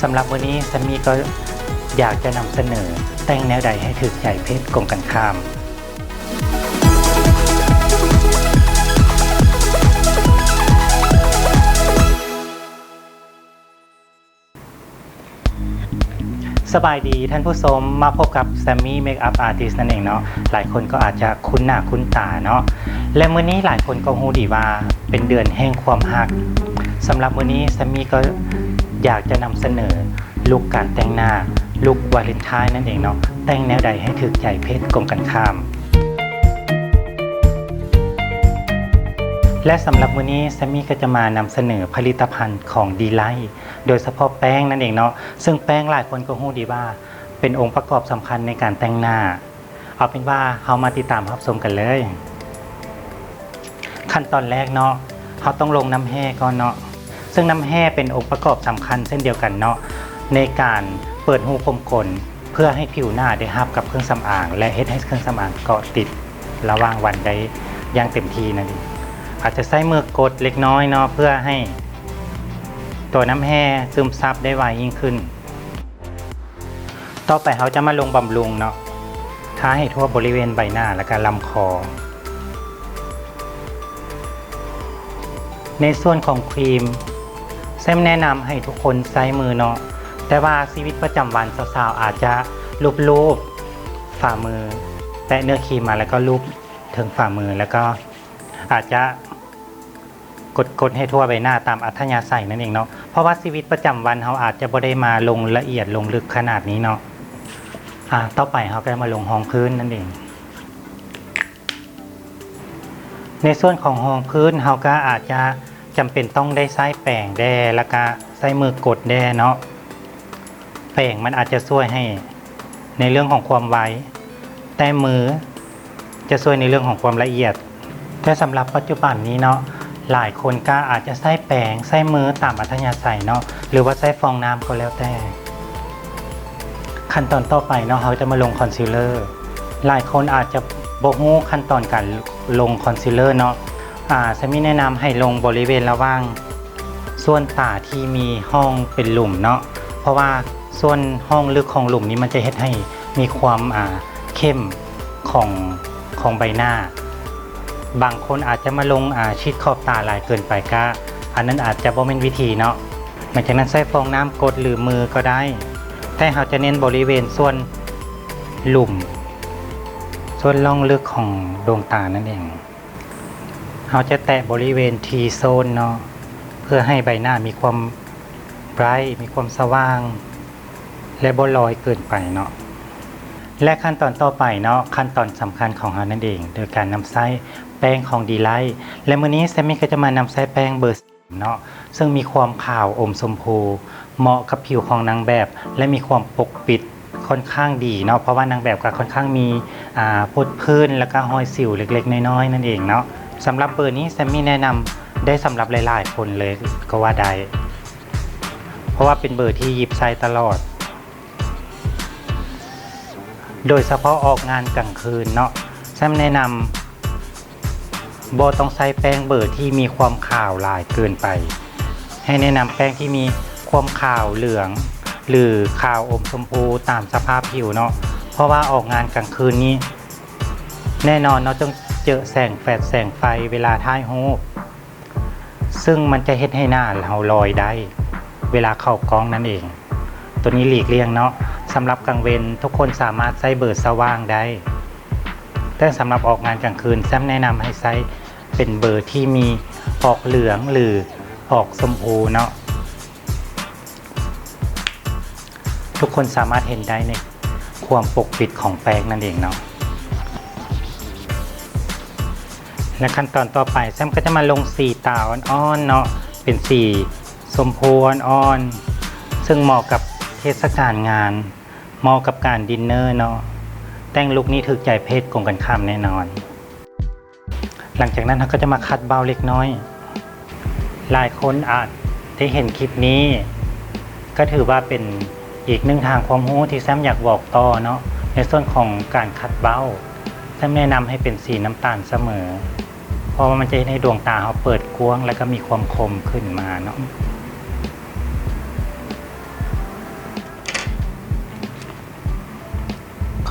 ສຳລັບມື້ນີ້ ແຊມມີກໍຢາກຈະນຳສະເໜີ ແຕ່ງແນວໃດໃຫ້ຖືກໃຈເພດກົງກັນຂ້າມ. ສະບາຍດີທ່ານຜູ້ຊົມ, ມາພົບກັບແຊມມີເມກອັບອາຕິສນັ້ນເອງເນາະ. ຫຼາຍຄົນກໍອາດຈະຄຸ້ນໜ້າຄຸ້ນຕາເນາະ ແລະ ມື້ນີ້ຫຼາຍຄົນກໍຮູ້ດີວ່າເປັນເດືອນແຫ່ງຄວາມຮັກ. ສຳລັບມື້ນີ້ ແຊມມີກໍຢາກຈະນຳສະເໜີລຸກການແຕ່ງໜ້າ, ລຸກວາເລັນທາຍນັ້ນເອງເນາະ, ແຕ່ງແນວໃດໃຫ້ຖືກໃຈເພດກົງກັນຂ້າມ. ແລະ ສຳລັບມື້ນີ້ ແຊມມີກໍຈະມານຳສະເໜີຜະລິດຕະພັນຂອງດີໄລ ໂດຍສະເພາະແປ້ງນັ້ນເອງເນາະ, ເຊິ່ງແປ້ງຫຼາຍຄົນກໍຮູ້ດີວ່າເປັນອົງປະກອບສຳຄັນໃນການແຕ່ງໜ້າ. ເອົາເປັນວ່າເຮົາມາຕິດຕາມຮັບຊົມກັນເລີຍ. ຂັ້ນຕອນແລກເນາະ, ເຮົາຕ້ອງລົງນ້ຳແຮ່ກ່ອນເນາະ, ເຊິ່ງນ້ຳແຮ່ເປັນອົງປະກອບສຳຄັນເຊັ່ນດຽວກັນເນາະ ໃນການເປີດຮູຂຸມຂົນ ເພື່ອໃຫ້ຜິວໜ້າໄດ້ຮັບກັບເຄື່ອງສຳອາງ ແລະ ເຮັດໃຫ້ເຄື່ອງສຳອາງເກາະຕິດລະຫວ່າງວັນໄດ້ຢ່າງເຕັມທີ່ນັ້ນເອງ. ອາດຈະໃຊ້ມືກົດເລັກນ້ອຍເນາະ ເພື່ອໃຫ້ຕົວນ້ຳແຮ່ຊຶມຊັບໄດ້ໄວຍິ່ງຂຶ້ນ. ຕໍ່ໄປເຮົາຈະມາລົງບຳລຸງເນາະ, ທາໃຫ້ທົ່ວບໍລິເວນໃບໜ້າ ແລະ ກະລຳຄໍ. ໃນສ່ວນຂອງຄຣີມ ແຊມແນະນຳໃຫ້ທຸກຄົນໃຊ້ມືເນາະ, ແຕ່ວ່າຊີວິດປະຈຳວັນສາວໆອາດຈະລູບໆຝ່າມື, ແຕະເນື້ອຄຣີມມາ ແລ້ວກໍລູບເທິງຝ່າມື ແລ້ວກໍອາດຈະ ກົດໆໃຫ້ທົ່ວໃບໜ້າຕາມອັດທະຍາໄສນັ້ນເອງເນາະ, ເພາະວ່າຊີວິດປະຈຳວັນເຮົາອາດຈະບໍ່ໄດ້ມາລົງລະອຽດລົງເລິກຂະໜາດນີ້ເນາະ. ອາ ຕໍ່ໄປເຮົາກໍມາລົງຮອງພື້ນນັ້ນເອງ. ໃນສ່ວນຂອງຮອງພື້ນ ເຮົາກໍອາດຈະຈຳເປັນຕ້ອງໄດ້ໃຊ້ແປງແດ່ ແລ້ວກະໃຊ້ມືກົດແດ່ເນາະ. ແປງມັນອາດຈະຊ່ວຍໃຫ້ໃນເລື່ອງຂອງຄວາມໄວ, ແຕ່ມືຈະຊ່ວຍໃນເລື່ອງຂອງຄວາມລະອຽດ. ແຕ່ສຳລັບປັດຈຸບັນນີ້ເນາະ, ຫຼາຍຄົນກໍອາດຈະໃຊ້ແປງ, ໃຊ້ມືຕາມອັດທະຍາໄສເນາະ, ຫຼືວ່າໃຊ້ຟອງນ້ຳກໍແລ້ວແຕ່. ຂັ້ນຕອນຕໍ່ໄປເນາະ, ເຮົາຈະມາລົງຄອນຊີລເລີ. ຫຼາຍຄົນອາດຈະບໍ່ຮູ້ຂັ້ນຕອນການລົງຄອນຊີລເລີເນາະ. ອາ, ແຊມມີແນະນຳໃຫ້ລົງບໍລິເວນລະຫວ່າງ ສ່ວນຕາທີ່ມີຮ່ອງເປັນຫຼຸມເນາະ, ເພາະວ່າສ່ວນຮ່ອງເລິກຂອງຫຼຸມນີ້ມັນຈະເຮັດໃຫ້ມີຄວາມ ອາ ເຂັ້ມຂອງ ຂອງໃບໜ້າ. ບາງຄົນອາດຈະມາລົງ ອາ ຊິດຂອບຕາຫຼາຍເກີນໄປກະ ອັນນັ້ນອາດຈະບໍ່ແມ່ນວິທີເນາະ. ຫຼັງຈາກນັ້ນໃຊ້ຟອງນ້ຳກົດ ຫຼື ມືກໍໄດ້, ແຕ່ເຮົາຈະເນັ້ນບໍລິເວນສ່ວນຫຼຸມ, ສ່ວນຮ່ອງເລິກຂອງດວງຕານັ້ນເອງ. ເຮົາຈະແຕະບໍລິເວນ T zone ເນາະ ເພື່ອໃຫ້ໃບໜ້າມີຄວາມ bright ມີຄວາມສະຫວ່າງ ແລະ ບໍ່ລອຍເກີນໄປເນາະ. ແລະ ຂັ້ນຕອນຕໍ່ໄປເນາະ, ຂັ້ນຕອນສຳຄັນຂອງເຮົານັ້ນເອງ ໂດຍການນຳໃຊ້ແປ້ງຂອງ Delight ແລະ ມື້ນີ້ແຊມມີກໍຈະມານຳໃຊ້ແປ້ງເບີ ເນາະ ເຊິ່ງມີຄວາມຂາວອົມຊົມພູ ເໝາະກັບຜິວຂອງນາງແບບ ແລະ ມີຄວາມປົກປິດຂ້ອນຂ້າງດີເນາະ ເພາະວ່ານາງແບບກໍຂ້ອນຂ້າງມີ ອາ ພົດພື້ນ ແລ້ວກໍຮອຍສິວເລັກໆນ້ອຍໆນັ້ນເອງເນາະ. ສຳລັບເບີນີ້ແຊມມີແນະນຳໄດ້ສຳລັບຫຼາຍໆຄົນເລີຍກໍວ່າໄດ້ ເພາະວ່າເປັນເບີທີ່ຍິບໃຊ້ຕະຫຼອດ. ໂດຍສະເພາະອອກງານກາງຄືນເນາະ, ແຊມແນະນຳບໍ່ຕ້ອງໃຊ້ແປ້ງເບີທີ່ມີຄວາມຂາວຫຼາຍເກີນໄປ. ໃຫ້ແນະນຳແປ້ງທີ່ມີຄວາມຂາວເຫຼືອງ ຫຼື ຂາວອົມຊົມພູຕາມສະພາບຜິວເນາະ, ເພາະວ່າອອກງານກາງຄືນນີ້ ແນ່ນອນເນາະ ຕ້ອງເຈີແສງແຟລດ ແສງໄຟເວລາຖ່າຍຮູບ. ເຊິ່ງມັນຈະເຮັດໃຫ້ໜ້າເຮົາລອຍໄດ້ເວລາເຂົ້າກ້ອງນັ້ນເອງ. ໂຕນີ້ຫຼີກລ່ຽງເນາະ. ສຳລັບກາງເວັນ ທຸກຄົນສາມາດໃຊ້ເບີສະຫວ່າງໄດ້, ແຕ່ສຳລັບອອກງານກາງຄືນ ແຊມແນະນຳໃຫ້ໃຊ້ເປັນເບີທີ່ມີອອກເຫຼືອງ ຫຼື ອອກຊົມພູເນາະ. ທຸກຄົນສາມາດເຫັນໄດ້ໃນຄວາມປົກປິດຂອງແປ້ງນັ້ນເອງເນາະ. ແລະ ຂັ້ນຕອນຕໍ່ໄປ ແຊມກໍຈະມາລົງສີຕາອ່ອນໆເນາະ, ເປັນສີຊົມພູອ່ອນໆ ເຊິ່ງເໝາະກັບເທດສະການງານ, ເໝາະກັບການດິນເນີເນາະ. ແຕ່ງລຸກນີ້ຖືກໃຈເພດກົງກັນຂ້າມແນ່ນອນ. ຫຼັງຈາກນັ້ນເຮົາກໍຈະມາຂັດເບົ້າເລັກນ້ອຍ. ຫຼາຍຄົນອາດໄດ້ເຫັນຄລິບນີ້ ກໍຖືວ່າເປັນອີກໜຶ່ງທາງຄວາມຮູ້ທີ່ແຊມຢາກບອກຕໍ່ເນາະ, ໃນສ່ວນຂອງການຂັດເບົ້າ ແຊມແນະນຳໃຫ້ເປັນສີນ້ຳຕານສະເໝີ, ເພາະວ່າມັນຈະເຮັດໃຫ້ດວງຕາເຮົາເປີດກວ້າງ ແລ້ວກໍມີຄວາມຄົມຂຶ້ນມາເນາະ.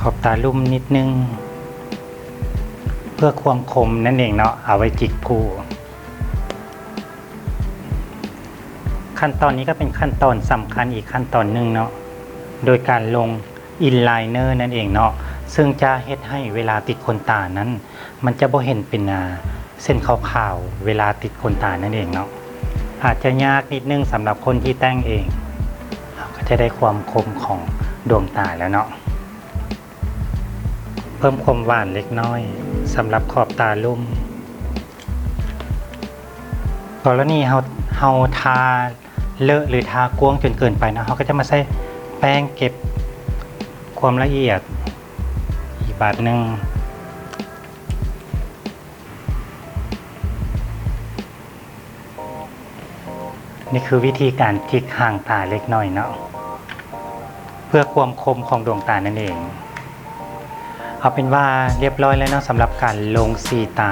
ຂອບຕາລຸ່ມນິດໜຶ່ງ ເພື່ອຄວາມຄົມນັ້ນເອງເນາະ ເອົາໄວ້ຈິກຜູ້. ຂັ້ນຕອນນີ້ກໍເປັນຂັ້ນຕອນສຳຄັນອີກຂັ້ນຕອນໜຶ່ງເນາະ ໂດຍການລົງ eyeliner ນັ້ນເອງເນາະ ເຊິ່ງຈະເຮັດໃຫ້ເວລາຕິດຂົນຕານັ້ນ ມັນຈະບໍ່ເຫັນເປັນ ອ່າ ເສັ້ນຂາວໆ ເວລາຕິດຂົນຕານັ້ນເອງເນາະ. ອາດຈະຍາກນິດໜຶ່ງສຳລັບຄົນທີ່ແຕ່ງເອງ ເຮົາກໍຈະໄດ້ຄວາມຄົມຂອງດວງຕາແລ້ວເນາະ. ເພີ່ມຄວາມຫວານເລັກນ້ອຍສຳລັບຂອບຕາລຸ່ມ. ກໍລະນີເຮົາ ເຮົາທາເລາະ ຫຼື ທາກວ້າງຈົນເກີນໄປເນາະ ເຮົາກໍຈະມາໃຊ້ແປ້ງເກັບຄວາມລະອຽດອີກບາດໜຶ່ງ. ນີ້ຄືວິທີການຈິກຫາງຕາເລັກນ້ອຍເນາະ ເພື່ອຄວາມຄົມຂອງດວງຕານັ້ນເອງ. ເອົາເປັນວ່າລຽບຮ້ອຍແລ້ວເນາະ ສຳລັບການລົງສີຕາ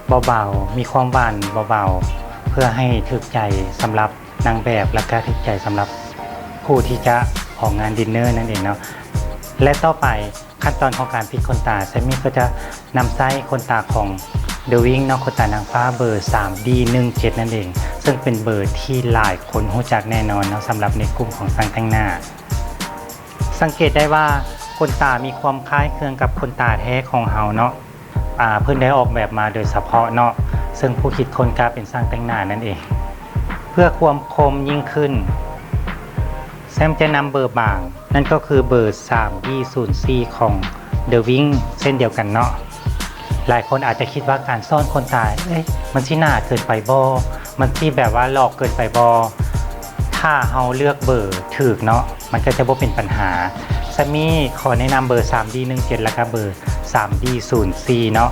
ເບົາໆ ມີຄວາມຫວານເບົາໆ ເພື່ອໃຫ້ຖືກໃຈສຳລັບນາງແບບ ແລ້ວກະຖືກໃຈສຳລັບຜູ້ທີ່ຈະອອກງານດິນເນີນັ້ນເອງເນາະ. ແລະ ຕໍ່ໄປ ຂັ້ນຕອນຂອງການຕິດຂົນຕາ ແຊມມີກໍຈະນຳໃຊ້ຂົນຕາຂອງ The Wing ເນາະ ຂົນຕານາງຟ້າເບີສາມດີໜຶ່ງເຈັດນັ້ນເອງ ເຊິ່ງເປັນເບີທີ່ຫຼາຍຄົນຮູ້ຈັກແນ່ນອນເນາະ ສຳລັບໃນກຸ່ມຂອງຊ່າງແຕ່ງໜ້າ. ສັງເກດໄດ້ວ່າຂົນຕາມີຄວາມຄ້າຍເຄືອງກັບຂົນຕາແທ້ຂອງເຮົາເນາະ ອາ ເພິ່ນໄດ້ອອກແບບມາໂດຍສະເພາະເນາະ ເຊິ່ງຜູ້ຄິດຄົ້ນກະເປັນຊ່າງແຕ່ງໜ້ານັ້ນເອງ. ເພື່ອຄວາມຄົມຍິ່ງຂຶ້ນ ແຊມຈະນຳເບີບາງ ນັ້ນກໍຄືເບີສາມດີສູນສີ່ຂອງ The Wing ເຊັ່ນດຽວກັນເນາະ. ຫຼາຍຄົນອາດຈະຄິດວ່າການສ້ອນຂົນຕາ ເອີຍ ມັນຊິໜາເກີນໄປບໍ່? ມັນຊິແບບວ່າຫຼອກເກີນໄປບໍ່? ຖ້າເຮົາເລືອກເບີຖືກເນາະ ມັນກໍຈະບໍ່ເປັນບັນຫາ. ແຊມມີຂໍແນະນຳເບີສາມດີໜຶ່ງເຈັດ ແລ້ວກະເບີສາມດີສູນສີ່ເນາະ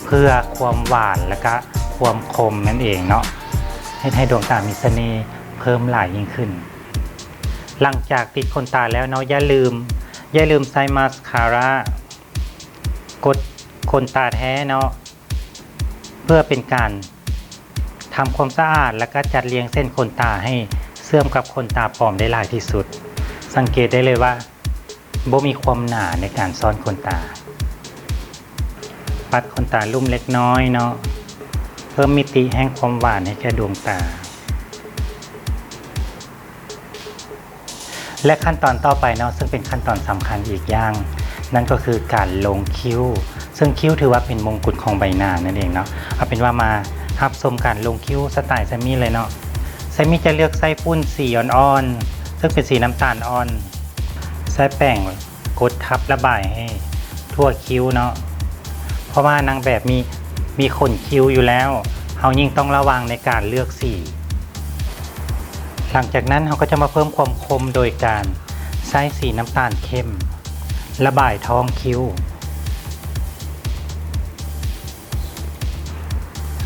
ເພື່ອຄວາມຫວານ ແລ້ວກະຄວາມຄົມນັ້ນເອງເນາະ ເຮັດໃຫ້ດວງຕາມີສະເໜ່ເພີ່ມຫຼາຍຍິ່ງຂຶ້ນ. ຫຼັງຈາກຕິດຂົນຕາແລ້ວເນາະ ຢ່າລືມ ຢ່າລືມໃສ່ມາສຄາຣາ ກົດຂົນຕາແທ້ເນາະ ເພື່ອເປັນການທຳຄວາມສະອາດ ແລ້ວກະຈັດລຽງເສັ້ນຂົນຕາໃຫ້ເຊື່ອມກັບຂົນຕາປອມໄດ້ຫຼາຍທີ່ສຸດ. ສັງເກດໄດ້ເລີຍວ່າບໍ່ມີຄວາມໜາໃນການຊ້ອນຂົນຕາ. ປັດຂົນຕາລຸ່ມເລັກນ້ອຍເນາະ ເພີ່ມມິຕິແຫ່ງຄວາມຫວານໃຫ້ແກ່ດວງຕາ. ແລະ ຂັ້ນຕອນຕໍ່ໄປເນາະ ເຊິ່ງເປັນຂັ້ນຕອນສຳຄັນອີກຢ່າງ ນັ້ນກໍຄືການລົງຄິ້ວ ເຊິ່ງຄິ້ວຖືວ່າເປັນມົງກຸດຂອງໃບໜ້ານັ້ນເອງເນາະ. ເອົາເປັນວ່າມາຮັບຊົມການລົງຄິ້ວສະໄຕແຊມມີເລີຍເນາະ. ແຊມມີຈະເລືອກໃຊ້ຝຸ່ນສີອ່ອນໆ ເຊິ່ງເປັນສີນ້ຳຕານອ່ອນ ໃຊ້ແປງ ກົດທັບລະບາຍໃຫ້ທົ່ວຄິ້ວເນາະ ເພາະວ່ານາງແບບມີ ມີຂົນຄິ້ວຢູ່ແລ້ວ ເຮົາຍິ່ງຕ້ອງລະວັງໃນການເລືອກສີ. ຫຼັງຈາກນັ້ນເຮົາກໍຈະມາເພີ່ມຄວາມຄົມໂດຍການໃຊ້ສີນ້ຳຕານເຂັ້ມລະບາຍທ້ອງຄິ້ວ.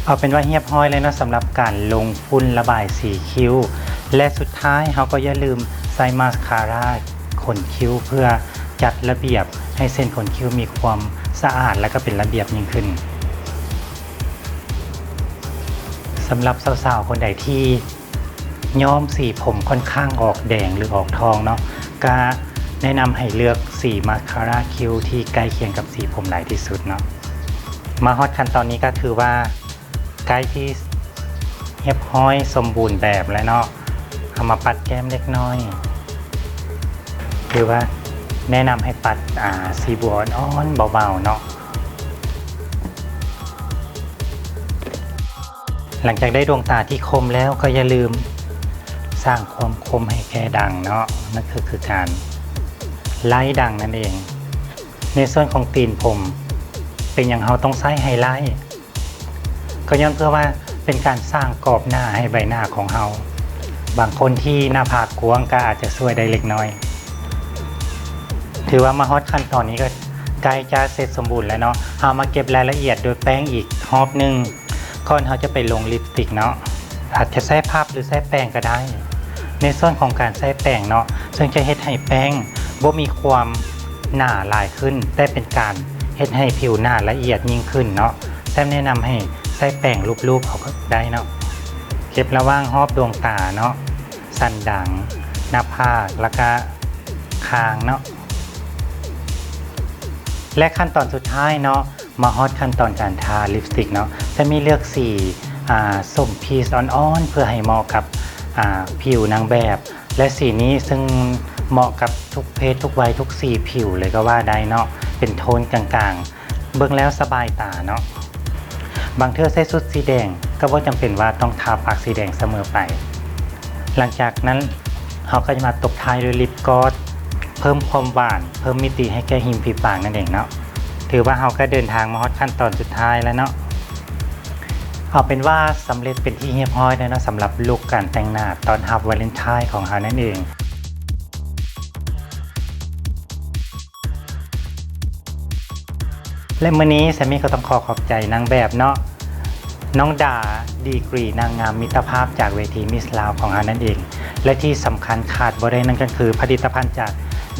ເອົາເປັນວ່າຮຽບຮ້ອຍແລ້ວເນາະ ສຳລັບການລົງຝຸ່ນລະບາຍສີຄິ້ວ ແລະ ສຸດທ້າຍເຮົາກໍຢ່າລືມໃສ່ມາສຄາຣາຂົນຄິ້ວ ເພື່ອຈັດລະບຽບໃຫ້ເສັ້ນຂົນຄິ້ວມີຄວາມສະອາດ ແລະ ກໍເປັນລະບຽບຍິ່ງຂຶ້ນ. ສຳລັບສາວໆຄົນໃດທີ່ ຍ້ອມສີຜົມຂ້ອນຂ້າງອອກແດງ ຫຼື ອອກທອງເນາະ ກະແນະນຳໃຫ້ເລືອກສີມາສຄາຣາຄິ້ວທີ່ໃກ້ຄຽງກັບສີຜົມຫຼາຍທີ່ສຸດເນາະ. ມາຮອດຂັ້ນຕອນນີ້ກະຖືວ່າໃກ້ທີ່ຮຽບຮ້ອຍສົມບູນແບບແລ້ວເນາະ. ເຮົາມາປັດແກ້ມເລັກນ້ອຍ ຫຼືວ່າແນະນຳໃຫ້ປັດ ອາ ສີບົວອ່ອນໆ ເບົາໆເນາະ. ຫຼັງຈາກໄດ້ດວງຕາທີ່ຄົມແລ້ວ ກໍຢ່າລືມສ້າງຄວາມຄົມໃຫ້ແກ່ດັງເນາະ ນັ້ນກໍຄືການໄລ່ດັງນັ້ນເອງ. ໃນສ່ວນຂອງຕີນຜົມ ເປັນຫຍັງເຮົາຕ້ອງໃຊ້ໄຮໄລ້? ກໍຍ້ອນເພື່ອວ່າເປັນການສ້າງກອບໜ້າໃຫ້ໃບໜ້າຂອງເຮົາ. ບາງຄົນທີ່ໜ້າຜາກກວ້າງກໍອາດຈະຊ່ວຍໄດ້ເລັກນ້ອຍ. ຖືວ່າມາຮອດຂັ້ນຕອນນີ້ກໍໃກ້ຈະເສັດສົມບູນແລ້ວເນາະ. ເຮົາມາເກັບລາຍລະອຽດໂດຍແປ້ງອີກຮອບໜຶ່ງ ກ່ອນເຮົາຈະໄປລົງລິບສະຕິກເນາະ. ອາດຈະໃຊ້ພັບ ຫຼື ໃຊ້ແປງກໍໄດ້. ໃນສ່ວນຂອງການໃຊ້ແປງເນາະ ເຊິ່ງຈະເຮັດໃຫ້ແປ້ງບໍ່ມີຄວາມໜາຫຼາຍຂຶ້ນ ແຕ່ເປັນການເຮັດໃຫ້ຜິວໜາລະອຽດຍິ່ງຂຶ້ນເນາະ. ແຊມແນະນຳໃຫ້ໃຊ້ແປງລູບໆເອົາກໍໄດ້ເນາະ. ເກັບລະຫວ່າງຮອບດວງຕາເນາະ ສັນດັງ ໜ້າຜາກ ແລ້ວກະຄາງເນາະ. ແລະຂັ້ນຕອນສຸດທ້າຍເນາະ ມາຮອດຂັ້ນຕອນການທາລິບສະຕິກເນາະ ແຊມມີເລືອກສີ ອ່າ ສົ້ມພີຊອ່ອນໆ ເພື່ອໃຫ້ເໝາະກັບ ອ່າ ຜິວນາງແບບ ແລະສີນີ້ເຊິ່ງເໝາະກັບທຸກເພດທຸກໄວທຸກສີຜິວເລີຍກໍວ່າໄດ້ເນາະ ເປັນໂທນກາງໆ ເບິ່ງແລ້ວສະບາຍຕາເນາະ. ບາງເທື່ອໃສ່ຊຸດສີແດງກໍບໍ່ຈຳເປັນວ່າຕ້ອງທາປາກສີແດງສະເໝີໄປ. ຫຼັງຈາກນັ້ນເຮົາກໍຈະມາຕົບທ້າຍດ້ວຍລິບກອດ ເພີ່ມຄວາມຫວານ ເພີ່ມມິຕິໃຫ້ແກ່ຮິມຝີປາກນັ້ນເອງເນາະ. ຖືວ່າເຮົາກໍເດີນທາງມາຮອດຂັ້ນຕອນສຸດທ້າຍແລ້ວເນາະ. ເອົາເປັນວ່າສຳເລັດເປັນທີ່ຮຽບຮ້ອຍແລ້ວເນາະ ສຳລັບລຸກການແຕ່ງໜ້າຕ້ອນຮັບວາເລັນທາຍຂອງເຮົານັ້ນເອງ. ແລະມື້ນີ້ແຊມມີກໍຕ້ອງຂໍຂອບໃຈນາງແບບເນາະ ນ້ອງດາ ດີກຣີນາງງາມມິດຕະພາບຈາກເວທີມິສລາວຂອງເຮົານັ້ນເອງ ແລະທີ່ສຳຄັນຂາດບໍ່ໄດ້ນັ້ນກໍຄືຜະລິດຕະພັນຈາກ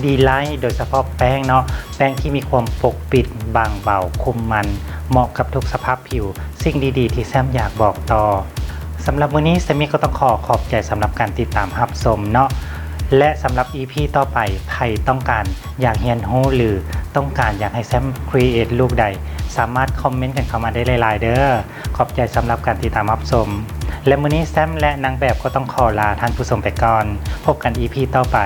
ດີໄລ ໂດຍສະເພາະແປ້ງເນາະ ແປ້ງທີ່ມີຄວາມປົກປິດ ບາງເບົາ ຄຸມມັນ ເໝາະກັບທຸກສະພາບຜິວ ສິ່ງດີໆທີ່ແຊມຢາກບອກຕໍ່. ສຳລັບມື້ນີ້ແຊມມີກໍຕ້ອງຂໍຂອບໃຈສຳລັບການຕິດຕາມຮັບຊົມເນາະ ແລະສຳລັບອີພີຕໍ່ໄປ ໃຜຕ້ອງການ ຢາກຮຽນຮູ້ ຫຼືຕ້ອງການຢາກໃຫ້ແຊມຄຣີເອດລຸກໃດ ສາມາດຄອມເມັນກັນເຂົ້າມາໄດ້ຫຼາຍໆເດີ. ຂອບໃຈສຳລັບການຕິດຕາມຮັບຊົມ ແລະມື້ນີ້ແຊມ ແລະນາງແບບກໍຕ້ອງຂໍລາທ່ານຜູ້ຊົມໄປກ່ອນ. ພົບກັນອີພີຕໍ່ໄປ.